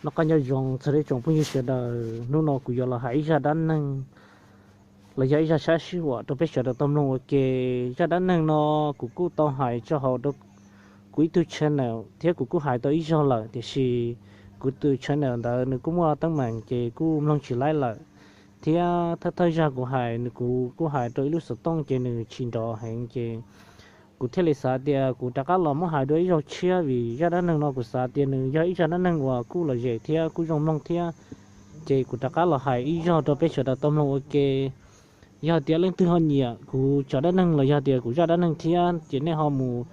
Noj qab nyob zoo txog ib tsoom phooj ywg sawv daws, hnub no kuv yuav los hais ib zaj dab neeg los yog ib zaj sab sij huam rau peb sawv daws tau mloog ua ke. Zaj dab neeg no kuv kuj tau hais tso hauv rau kuv ib tug channel thiab kuv kuj hais tau ib zaug lawm, tiam sis kuv tus channel ntawd nws kuj muaj teeb meem ces kuj mloog tsis laib lawm, thiab thawj thawj zaj kuv hais nws kuv kuj hais rau ib lub xov tooj ces nws tsis nrov heev ces kuv thiaj li xav tias kuv rov qab los muab hais dua ib zaug tshiab, vim zaj dab neeg no kuv xav tias nws yog ib zaj dab neeg uas kuj lom zem thiab kuj zoo mloog thiab, ces kuv rov qab los hais ib zaug rau peb sawv daws tau mloog ua ke. Yog tias leej twg ho nyiam kuv cov dab neeg los yog tias kuv zaj dab neeg thiab ces nej ho mus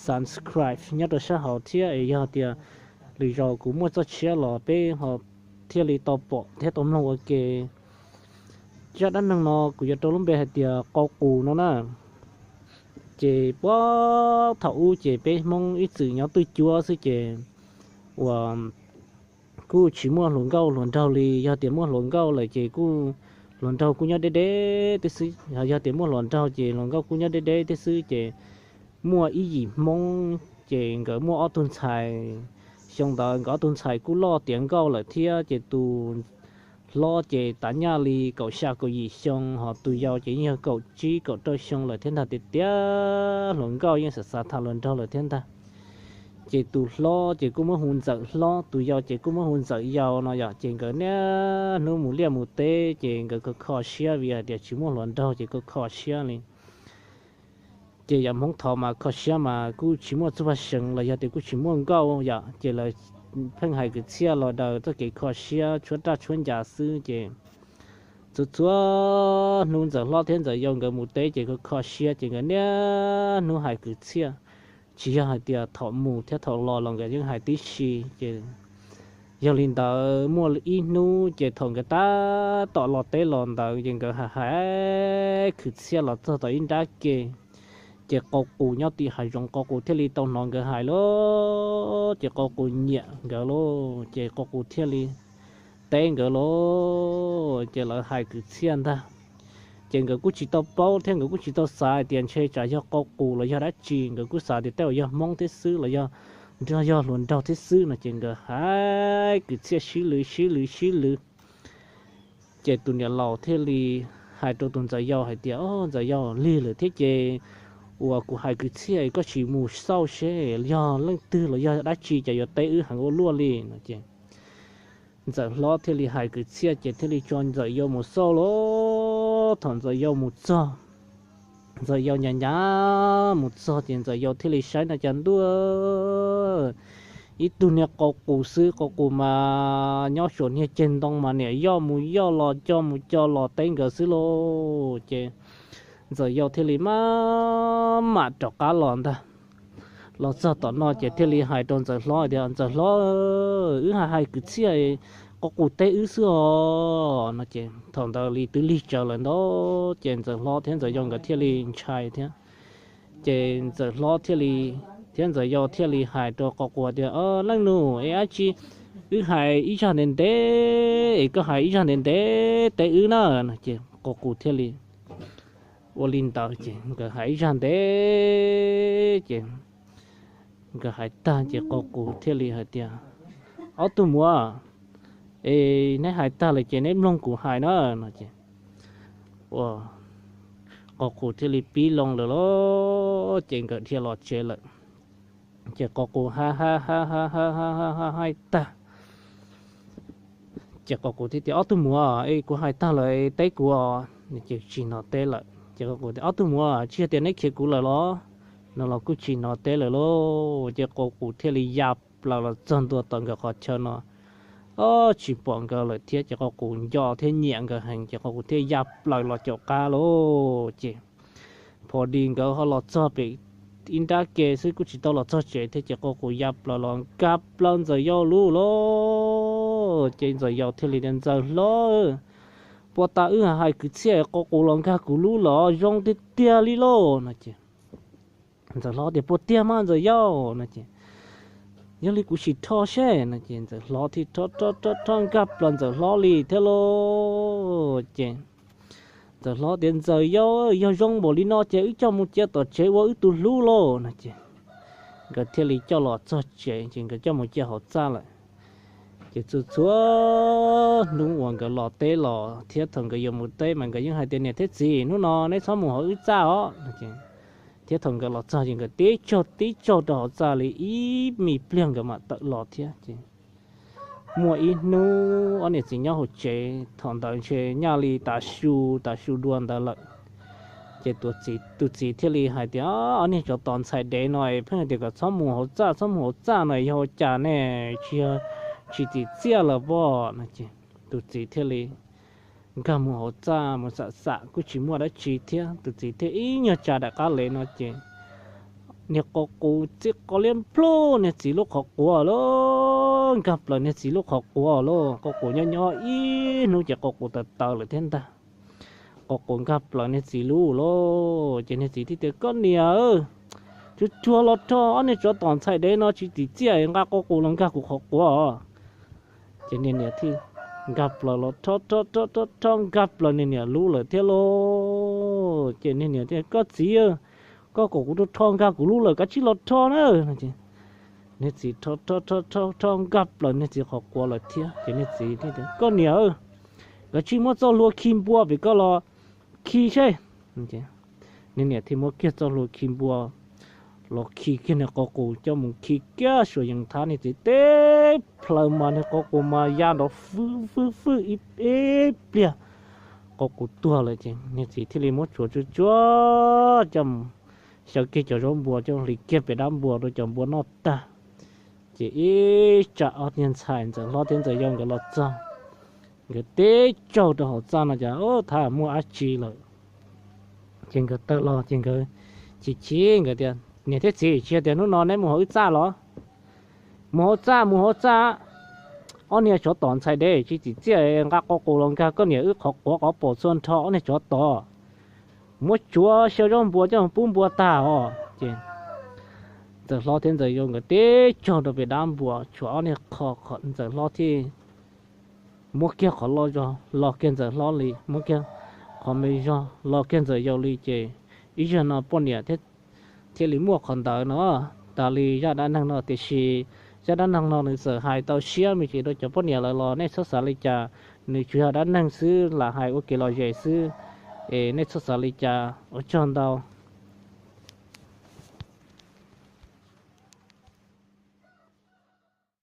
subscribe nyob rau sab hauv thiab es yog tias lwm zaus kuv muaj txoj tshiab los peb ho thiaj li tau pom thiab tau mloog ua ke. Zaj dab neeg no kuv yuav rau lub npe hais tias Qau Qus no na. Ces puag thaum ub ces peb Hmoob ib txwm nyob twj cuab xwb ces uas kuj tsis muaj hluas nkauj hluas nraug li, yog tias muaj hluas nkauj lawm ces kuj hluas nraug kuj nyob deb deb tib xwb, yog tias muaj hluas nraug ces hluas nkauj kuj nyob deb deb tib xwb ces muaj ib yim Hmoob ces nkawd muaj ob tug ntxhais. Xyoo ntawd nkawd ob tug ntxhais kuj loj tiav nkauj lawm thiab ces tus hlob ces tav nyaj li kaum xya kaum yim xyoo, ho tus yau ces yeej yog kaum tsib kaum rau xyoo lawm thiab ntag, tiav tiav hluas nkauj yeej xav xav tham hluas nraug lawm thiab ntag. Ces tus hlob ces kuj muab hu Ntxawm Hlob, tus yau ces kuj muab hu Ntxawm Yau no yom. Ces nkawd niaj hnub mus liaj mus teb ces nkawd kho kho siab vim hais tias tsis muaj hluas nraug ces kho kho siab li. Ces yam Hmoob thov mas kho siab mas kuj tsis muaj txuj paj seev los yog tias kuj tsis muaj nkauj yom, ces lawv pheej hais kwv txhiaj los daws txoj kev kho siab tshuab raj tshuab ncas xwb ces txhua txhua hnub Ntxawm Hlob thiab Ntxawm Yau nkawd mus teb ces kho kho siab ces nkawd niaj hnub hais kwv txhiaj, tsis yog hais tias thaum mus thiab thaum los los nkawd yeej hais tib si ces yog li ntawd muaj ib hnub ces thaum nkawd tab tom los teb los ntawd ces nkawd hais hais kwv txhiaj los txog tom ib nrab ke, ces Qau Qus nyob tim hav zoov Qau Qus thiaj li tau hnov nkawd hais lauj, ces Qau Qus nyiam nkawd lauj, ces Qau Qus thiaj li teb nkawd lauj, ces lawv hais kwv txhiaj ntag. Ces nkawd kuj tsis tau paub thiab nkawd kuj tsis tau xav hais tias ntshe tsam yog Qau Qus los yog dab tsi, nkawd kuj xav tias tej uas yog Hmoob thiab xwb los yog nrog yog hluas nraug thiab xwb no ces nkawd hais kwv txhiaj sib lwv sib lwv sib lwv. Ces tus niam laus thiaj li hais rau tus Ntxawm Yau hais tias, O Ntxawm Yau, lig lawm thiab ces uas kuv hais kwv txhiaj koj tsis mus xauj seb yog leej twg los yog dab tsi ces yuav teb wb heev ua luaj li no ces Ntxawm Hlob thiaj li hais kwv txhiaj ces thiaj li tso Ntxawm Yau mus xauj lauj. Thaum Ntxawm Yau mus txog, Ntxawm Yau nyas nyas mus txog ces Ntxawm Yau thiaj li saib no cas ntuj, ib tug niag Qau Qus xwb, Qau Qus mas nyob suam niag ceg ntoo mas niam yoj mus yoj los coj mus coj los teb nkawd xwb lauj. Ces Ntxawm Yau thiaj li maj mam rov qab los ntag. Los txog tom no ces thiaj li hais rau Ntxawm Hlob tias, Ntxawm Hlob, wb hais hais kwv txhiaj, Qau Qus teb wb xwb os no ces thaum ntawd li twb lig tsawv lawm ntag ces Ntxawm Hlob thiab Ntxawm Yau nkawd thiaj li ntshai thiab. Ces Ntxawm Hlob thiaj li, thiab Ntxawm Yau thiaj li hais rau Qau Qus tias, Leej nus, es dab tsi wb hais ib zaj ntev ntev es koj hais ib zaj ntev ntev teb wb na no ces Qau Qus thiaj li ua li ntawd ces nkawd hais ib zaj ntev ces nkawd hais tag ces Qau Qus thiaj li hais tias, Ob tug muam, es neb hais tag lawm ces neb mloog kuv hais na no ces Qau Qus thiaj li pib loo lawm lauj, ces nkawd dhia los tsev lawm. Ces Qau Qus hais hais hais hais hais tag ces Qau Qus thiaj tias, Ob tug muam, es kuv hais tag lawm teb kuv os. Ces tsis hnov teb lawm ces Qau Qus tias, Ob tug muam, tsis yog tias neb khiav kuv lawm los? No los kuj tsis hnov teb lawm lauj. Ces Qau Qus thiaj li ya plaws los txog ntua tom nkawd qhov chaw no, o, tsis pom nkawd lawm thiab ces Qau Qus nco thiab nyiam nkawd heev ces Qau Qus thiaj ya plaws los caum qab lauj. Ces pom dis nkawd ho los txog pem ib nrab ke xwb kuj tsis tau los txog tsev thiab ces Qau Qus ya plaws los nkag plaws Ntxawm Yau lub lauj. Ces Ntxawm Yau thiaj li tias, Ntxawm Hlob, puas tas wb hais kwv txhiaj Qau Qus los nkag kuv lub los zoo tiag tiag li lauj no ces Ntxawm Hlob tias, Puas tiag mas Ntxawm Yau no ces, Yog li kuv sim rho seb no ces Ntxawm Hlob thiaj rho rho rho rho nkag plaws Ntxawm Hlob li thiab lauj. Ces Ntxawm Hlob tias, Ntxawm Yau, yog zoo npaum li no ces wb coj mus cia tom tsev ua wb tus hlub lauj no ces nkawd thiaj li coj los txog tsev ces nkawd coj mus cia hauv txaj lawm. Ces txhua txhua hnub uas nkawd los teb los thiab thaum nkawd yuav mus teb mas nkawd yeej hais tias, Niam thiab txiv, hnub no neb txhob mus hauv wb txaj os. Thiab thaum nkawd los txog ces nkawd tib tsaug tib tsaug rau hauv txaj li ib me pliag nkawd mam tawm los thiab. Ces muaj ib hnub ob niam txiv nyob hauv tsev, thaum ntawd ntshe nyaj li tav su, tav su dua ntawd lawm. Ces tus txiv thiaj li hais tias, Ob niag tsov tom ntxhais dev no pheej hais tias kom txhob mus hauv txaj, txhob mus hauv txaj no yog ua cas ne? Tsis yog tsis txim txiaj lawm pob? No ces tus txiv thiaj li nkag mus hauv txaj mus xam xam kuj tsis muaj dab tsi thiab, tus txiv thiaj ib nyuag tsa daim qab lev no ces niag qau qus txij qau liab npluj niag txiv lub qhov quav lauj, nkag plaws niag txiv lub qhov quav lauj. Qau qus nyob nyob ib hnub ces qau qus tawv tawv lawm thiab ntag. Qau qus nkag plaws niag txiv lub lauj, ces niag txiv thiaj tias, Koj niam, tsuag tsuag los rho, ob niag tsov tom ntxhais dev no tsis txim txiaj, nqa qau qus los nkag kuv qhov quav. Ces niag niam thiaj nkag plaws los rho rho rho rho rho nkag plaws niag niam lub lawm thiab lauj. Ces niag niam thiaj, Koj txiv, koj kom kuv rho rho nkag kuv lub lawm, kav tsij los rho na. Niag txiv rho rho rho rho rho nkag plaws niag txiv qhov quav lawm thiab. Ces niag txiv thiaj tias, Koj niam, kav tsij muab txoj hlua khi npua pem koj los khi seb. Niag niam thiaj muab kiag txoj hlua khi npua los khi kiag niag qau qus coj mus khi kiag saum yees thab niag txiv teb plaws mas niag qau qus mas ya nrov fwj fwj fwj ib pliag, qau qus tuag lawm. Ces niag txiv thiaj li muab tsuav tsuag tsuag coj mus xyaw kiag cov zaub npua coj hliv kiag pem dab npua rau cov npua noj tag. Ces ib tsam ob niag ntxhais ntxawm hlob thiab ntxawm yau nkawd los txog, nkawd tib tsaug rau hauv txaj no cas thab muaj dab tsi lawm. Ces nkawd tawm los ces nkawd chim chim nkawd tias, Niam thiab txiv, tsis yog tias hnub no neb mus hauv wb txaj los? Mus hauv txaj, mus hauv txaj. Ob niag tsov tom ntxhais dev tsis txim txiaj, nqa qau qus los nkag koj niam wb qhov quav qhov paum txhua nrho, ob niag tsov tom. Muab tsuav xyaw zaub npua coj pub npua tag os. Ces ntxawm hlob thiab ntxawm yau nkawd tib tsaug rau pem dab npua, tshuav ob niag qho, ntxawm hlob thiaj muab kiag qhov loj zog lo kiag ntxawm hlob li, muab kiag qhov me zog lo kiag ntxawm yau li. Ces ib zaug no poj niam thiaj li muaj qhov ntawd no tas li zaj dab neeg no. Tiam sis zaj dab neeg no nws txawm hais tau siab me ntsis rau cov poj niam lawm los nej txhob xav li cas, nws tsuas yog dab neeg xwb, lam hais ua kev lom zem xwb, es nej txhob xav li cas. Ua tsaug ntau.